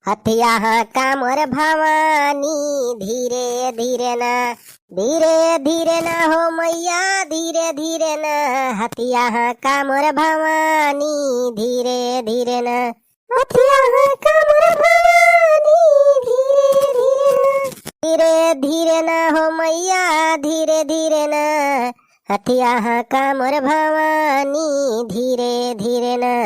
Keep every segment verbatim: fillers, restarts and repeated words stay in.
हथिया हाँका मोर भवानी, धीरे धीरे ना, धीरे धीरे ना हो मैया, धीरे धीरे ना। हथिया हाँका मोर भवानी, धीरे धीरे ना। हथिया हाँका मोर भवानी, धीरे धीरे ना। धीरे धीरे ना हो मैया, धीरे धीरे ना। हथिया हाँका मोर भवानी, धीरे धीरे ना।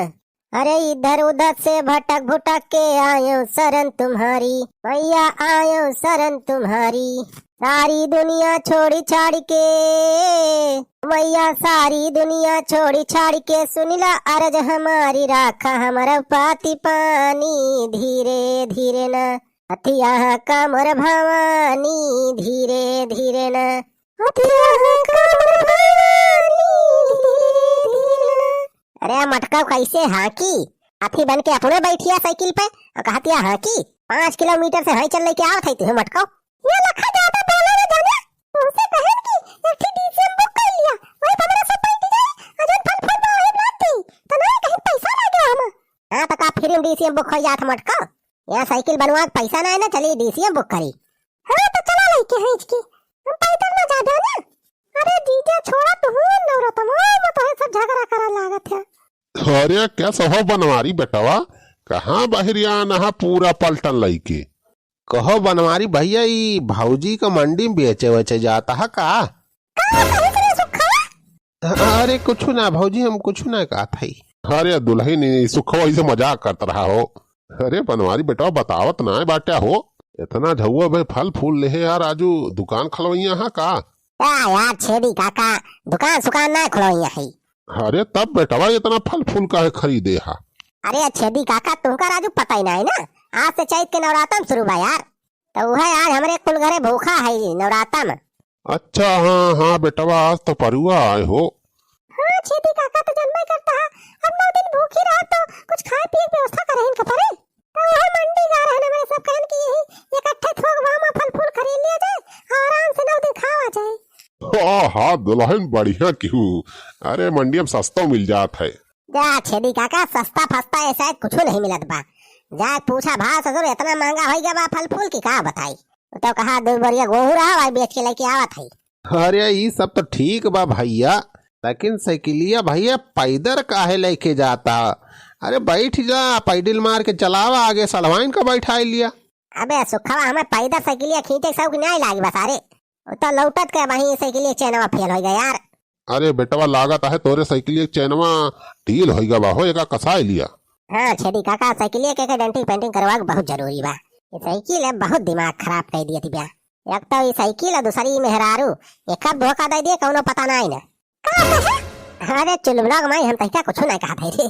अरे इधर उधर से भटक भुटक के आयो शरण तुम्हारी, मैया आयो शरण तुम्हारी। सारी दुनिया छोड़ी छाड़ के, मैया सारी दुनिया छोड़ी छाड़ के, सुनिला अरज हमारी, राखा हमर पाती पानी, धीरे धीरे ना। हथिया हाँका मोर भवानी, धीरे धीरे ना। हथिया हाँका मोर भवानी, धीरे धीरे ना। अरे मटका कैसे हाँकी? हाथी बन के अपने बैठिया साइकिल पे और कहतिया हाँकी। पाँच किलोमीटर से हाँई चल लेके आवत है तुहे मटका। ये लखा ज्यादा बोला ना जाने। उनसे कहन कि एक ठे डीसीएम बुक कर लिया, वही पे मेरा सब बैठ जाए, और जौन फल फूल बा वही बांट दी, तो नहीं कहीं पैसा लागे हम। हाँ तो का फ्री में डीसीएम बुक हो जात मटका? यहाँ साइकिल बनवा के पैसा ना है ना, चली डीसीएम बुक करी। हाँ तो चला लेके हैं इसकी, हम पैदल ना जाबे ना। अरे जीजा छोड़ा तू, नौरतमो में तो है सब झगड़ा करे लागत है। अरे कैसा हो बनवारी बेटवा, कहाँ बहरिया नहा पूरा पलटन लइके। कहो बनवारी भैया, ई भौजी का मंडी में बेचे वेचे जाता है का? का कहित रे सुखवा? अरे कुछ ना भौजी, हम कुछ ना कहत हई। अरे दुल्हन, ई सुखवा ऐसे मजाक करत रहा हो। अरे बनवारी बेटवा बतावत ना बाट्या हो, इतना झउआ भाई फल फूल लेहे यार, आजू दुकान खलवैया हा का? का यार छेदी काका, दुकान सुकान ना खलवैया है। अरे तब बेटवा इतना फल फूल काहे खरीदे हा? अरे छेदी काका तुमका राजू पता ही ना है ना, आज से चैत के नवरातम शुरू बा यार। तो वह आज हमरे कुल घरे भूखा है नवराता में। अच्छा, हाँ, हाँ, बेटवा, आज तो परुआ आए हो। हाँ, छेदी काका तो जन्मे करता है, अब नौ दिन भूखी रहा तो कुछ खाए पिए की व्यवस्था करें इनके परे। तो वह मंडी जा रहे हैं, हमारे सब कहन कि यही इकट्ठे थोक भाव में फल फूल खरीद लिया जाए, आराम से नौ दिन खावा जाए। हाँ, हाँ, दुल्हन बढ़िया क्यों? अरे, मंडी में सस्ता मिल जात है। जा छेदी काका, सस्ता फस्ता ऐसा है, कुछ नहीं मिलत बा। जा पूछा भा ससुर, इतना महंगा हो गया बा फल फूल की का बताई। तो कहा दो बोरिया गेहूं रहा, वही बेच के लेके आवत है। अरे ई सब तो ठीक बा भैया, लेकिन साइकिलिया भैया पैदल काहे लेके जाता? अरे बैठ जा, पैडल मार के चलावा, आगे सड़वाइन का बैठाई लिया। अबे सुखवा, हमें पैदल साइकिलिया खींचे के शौक नहीं लागी बस। अरे वो तो लौटत के वहीं साइकिलिया चैनवा फेल हो गया यार। अरे बेटवा, लागत आहे तोरे साइकिलिया के चैनवा ढील होइगा बा हो, एका कसाए लिया। हाँ छेदी काका, साइकिलिया के, के डेंटिंग पेंटिंग करवा के बहुत जरूरी बा। ये साइकिल है बहुत दिमाग खराब कर दिया थी बा। एक तो ये साइकिल है, दूसरी ये मेहरारू, एक अब धोखा दे दिए, कौनो पता नहीं ना। का कहे? अरे चुलबुला के माई, हम तैका कुछ नहीं कहा थे रे।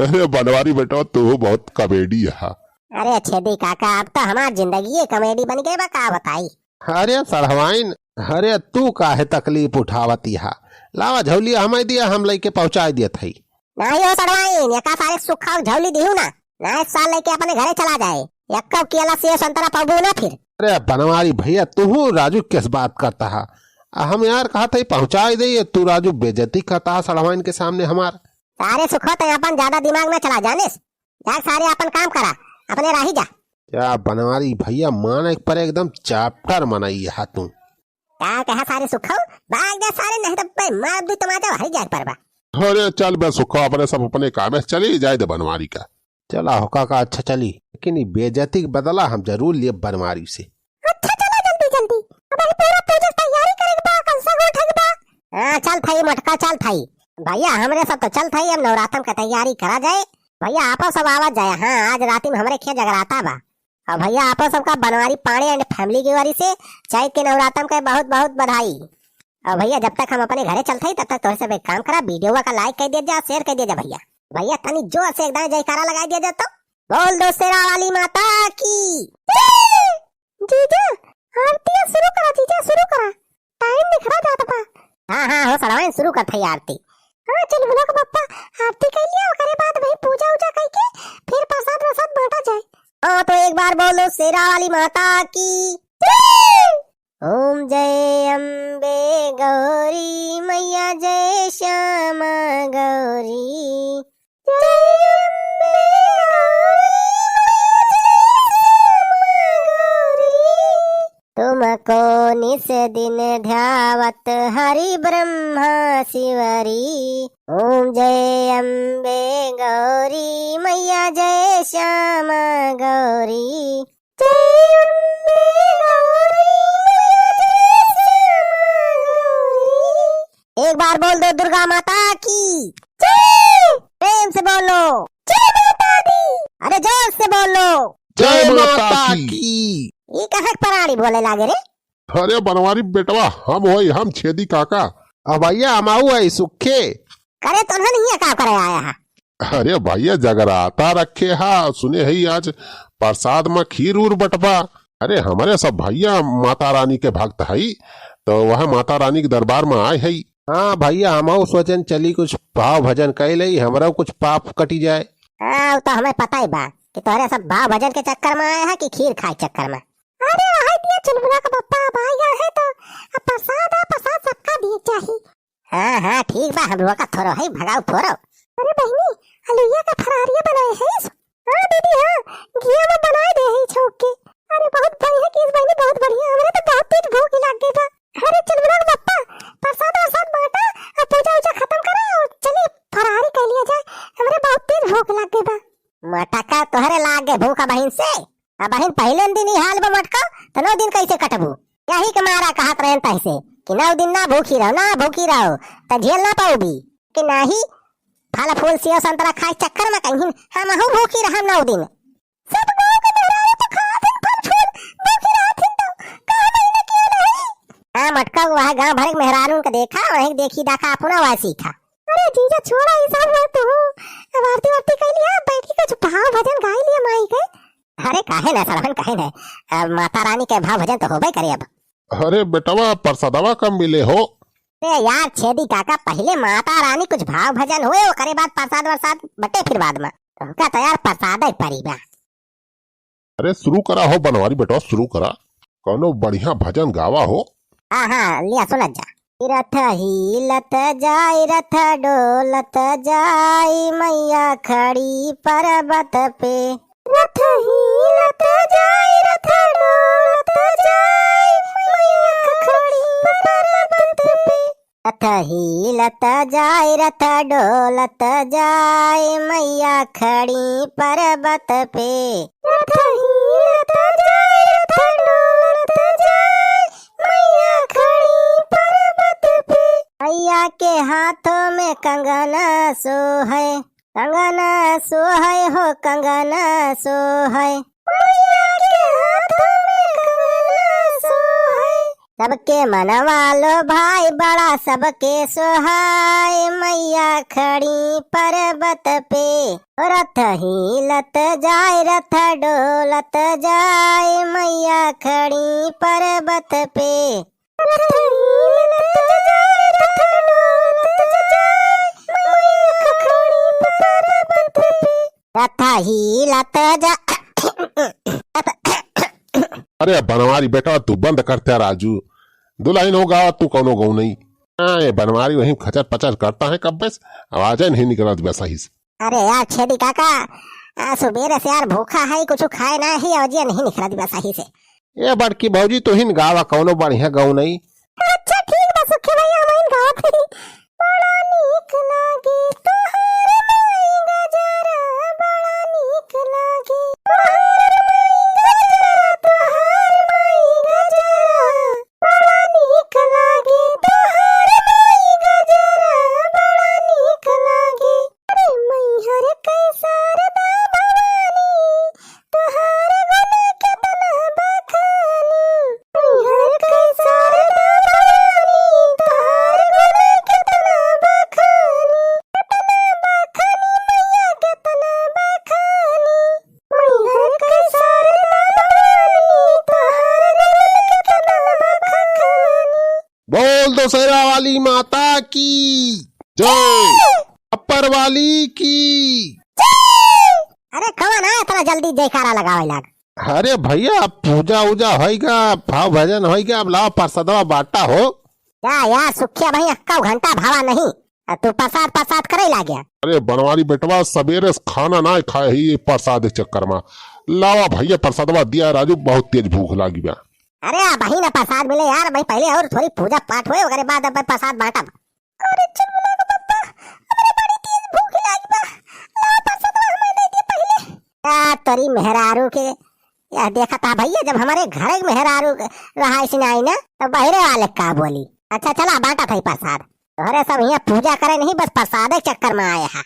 अरे बनवारी बेटवा, तू बहुत कॉमेडी है। अरे छेदी काका, अब तो हमार जिंदगी ये कॉमेडी बन गई बा, का बताई। अरे सड़वाइन, अरे तू काहे तकलीफ उठावत हा? लावा झौलिया हमें दिया, हम लेके पहुँचाए दियत हई। नाही हो सड़वाइन, एका सारे सुखा झौली दिहू ना, नाही साल लेके अपने घरे चला जाए, एक्को केला सेब संतरा पाबू ना फिर। अरे बनवारी भैया, तू राजू किस बात करता हा? आ हम यार कहा था पहुँचाए दे, ये तू राजू बेइज्जती करता हा सड़वाइन के सामने हमार। सारे सुखो तो अपन ज्यादा दिमाग में चला जानिस, जा सारे अपन काम करा, अपने राही जा। क्या बनवारी भैया, माने पर एकदम चैप्टर मनाई हा तू। का कहा सारे सुखो, भाग जा सारे, नहीं तो बे मार दू तमाचा हरी जाए पर बा। अरे चल बे सुखो, अपने सब अपने काम में चली जाए दे बनवारी का। चला हो काका, अच्छा चली, लेकिन ई बेइज्जती के बदला हम जरूर लिए बनवारी से। अच्छा चला जल्दी जल्दी, अब हम पूरा पूजा तैयारी करे के बा, कलसा गोठे के बा। हाँ चल थाई मटका, चल थाई भैया, हमरे सब तो चल थाई, अब नवरातन का तैयारी करा जाए। भैया आपो सब आवत जाए। हाँ आज राती में हमरे खेत जगराता बा। और भैया आपो सबका बनवारी पांडे and family की ओरी से चैत के नवरातन के बहुत बहुत बधाई। और भैया जब तक हम अपने घरे चलत हई तब तक तोहरे सब एक काम करा, वीडियो का like कर दिया जा, share कर दिया जा भैया। भैया तनी जोर से एकदम जयकारा लगाई दिया जा तो। बोल दो शेरा वाली माता की। जीजा, आरती शुरू करा जीजा, शुरू करा, टाइम निकरा जात बा। हाँ हाँ हो सड़वाइन, शुरू करत हई आरती। हाँ चुलबुला के पप्पा, आरती कर लिया, ओकरे बाद वही पूजा उजा करके फिर प्रसाद वरसाद बांटा जाए। हाँ तो एक बार बोलो शेरा वाली माता की। ओम जय अम्बे गौरी मैया, जय श्यामा गौरी। जय अम्बे गौरी। मको निस दिन ध्यावत हरि ब्रह्मा शिवरी। ओम जय अम्बे गौरी मैया, जय श्यामा गौरी। जय अम्बे गौरी मैया, जय श्यामा गौरी। एक बार बोल दो दुर्गा माता की जय। प्रेम से बोलो। जय माता दी। अरे जोर से बोलो। जय जय माता माता की। की। ई कहाँ के प्राणी बोले लागे रे? अरे बनवारी बेटवा, हम होई, हम छेदी काका। अब भैया हम आऊ है सुखे। करे तो नहीं है, का करे आया है? अरे भैया जगराता रखे हा, सुने है आज प्रसाद में खीर उर बटबा। अरे हमरे सब भैया माता रानी के भक्त हई, तो वह माता रानी के दरबार में आए हई। हाँ भैया, हमहू सोचन चली कुछ भाव भजन कइ लई, हमरो कुछ पाप कटी जाए। हाँ, उ तो हमें पता ही बा कि तोहरे सब भाव भजन के चक्कर में आए हैं कि खीर खाए के चक्कर में। अरे, हाय दिया चुलबुला का पप्पा, अब आ गया है तो अब प्रसाद है, प्रसाद सबका दिए चाही। हाँ, हाँ, ठीक बा, हम रोका थोरो है, भगाओ फोरो। अरे बहिनी, अलुइया का फरारिया बनाए है? हाँ दीदी, हाँ, घिया में बनाए दे है छौंक के। अरे बहुत बढ़िया किस बहिनी, बहुत बढ़िया, हमरे तो बहुत तेज भूख लाग गई बा। अरे चुलबुला का पप्पा, प्रसाद वरसाद बांटा, अब पूजा उजा खत्म करा और चली फरारी कर लिया जाए, हमरे बहुत तेज भूख लाग गई बा। मटका तोहरे लाग गए भूख बहिन से। अब बहिन, पहिले दिन ही हाल बा मटका, त नौ दिन कैसे कटबू? यही के मारा कहत रहन तहसे कि नौ दिन ना भूखी रहो, ना भूखी रहो, त झेल ना पाऊबी। कि नाही, फल फूल सेव संतरा खाए चक्कर में कहीं हमहू भूखी रहम नौ दिन। सब गाँव के मेहरारू तो खात हन फल फूल, भूखी रहत हन तो का महीना क्यों नहीं? हाँ मटका, वह गाँव भर के मेहरारून के देखा, वही देखी दाखा अपना वह सीखा। अरे जीजा छोड़ा ये सब, वो तो अब आरती वारती कर लिया, बैठ के कुछ भाव भजन गाई लिया माई के। अरे काहे ना सड़हन, काहे ना, अब माता रानी के भाव भजन तो होबे करे अब। अरे बेटवा, प्रसादवा कम मिले हो। अरे यार छेदी काका, पहिले माता रानी कुछ भाव भजन होए, ओकरे बाद प्रसाद वरसाद बटे फिर बाद में। हमका तो यार प्रसाद ही परी बा। अरे शुरू करा हो बनवारी बेटवा, शुरू करा, कौनो बढ़िया भजन गावा हो। हाँ, हाँ, लिया सुनत जा। रथ हीलत जाय, रथ डोलत जाय, मैया खड़ी पर्वत पे। रथ हीलत जाय, रथ डोलत जाय, मैया खड़ी पर्वत पे। रथ हीलत जाय, रथ डोलत जाय, मैया खड़ी पर्वत पे। रथ हीलत जाय, रथ डोलत जाय, मैया खड़ी पर्वत पे। मैया के हाथों में कंगना सोहै, कंगना सोहै हो, कंगना सोहै। मैया के हाथों में कंगना सोहै। सबके मनवा लोभाय बड़ा, सबके सोहाय, मैया खड़ी पर्वत पे। रथ हीलत जाय, रथ डोलत जाय, मैया खड़ी पर्वत पे। रथ हीलत जाय, रथ डोलत जाय, मैया खड़ी पर्वत पे। रथ हीलत जा-, अरे बनवारी बेटा, तू बंद करते राजू, दुल्हन हो गावा तू कौनो गौ नहीं। हाँ, ये बनवारी वहीं खचर पचर करता है कब बस, आवाजें नहीं निकलत बस सही से। अरे यार छेदी काका, आ, सुबेरे से यार भूखा है, कुछ खाए ना है, आवाजें नहीं निकलत बस सही से। ए बड़की भौजी, तू हिन गावा कौनो बढ़िया गौ नहीं। अच्छा ठीक बा सुखी भैया, हम हिन गावत हई। बड़ा नीक लागे तोहार माई गजरा, बड़ा नीक लागे तोहार माई गजरा, तोहार माई गजरा। बड़ा नीक लागे तोहार माई गजरा, बड़ा नीक लागे। अरे मैहर के शारदा भवानी, तोहार गुण केतना बखानी। मैहर के शारदा भवानी, तोहार गुण केतना बखानी। केतना बखानी मैया, केतना बखानी। मैहर के शारदा भवानी, तोहार गुण केतना बखानी। बोल दशहरा वाली माता की जय, अपर वाली की। अरे कौन है इतना जल्दी जयकारा लगावे लाग? अरे भैया, अब पूजा उजा होइगा, भाव भजन होइगा, अब लावा प्रसादवा बांटा हो। या, या, सुखिया भाई, अक्का घंटा भावा नहीं, आ तू प्रसाद, प्रसाद करे लाग्या। अरे बनवारी बेटवा, सबेरे से खाना ना खाए ही, ये प्रसाद के चक्कर में। लावा भैया, प्रसादवा दिया राजू, बहुत तेज भूख लागी बा। अरे, अबहीं ना प्रसाद मिले यार, भाई, पहिले और थोड़ी पूजा पाठ होए, ओकरे बाद अब प्रसाद बांटब। अरे चुलबुला के पप्पा, हमरे बड़ी तेज भूख लागी बा, लाओ प्रसाद हमें दे दे पहिले। आ, तोरी मेहरारू के, या देखा था भैया, जब हमरे घर के मेहरारू रहाइस नाई ना, तो बहरे वाले का बोली। अच्छा चला, बांटा था प्रसाद। तोहरे सब यहाँ पूजा करे नहीं, बस प्रसाद के चक्कर में आए हैं।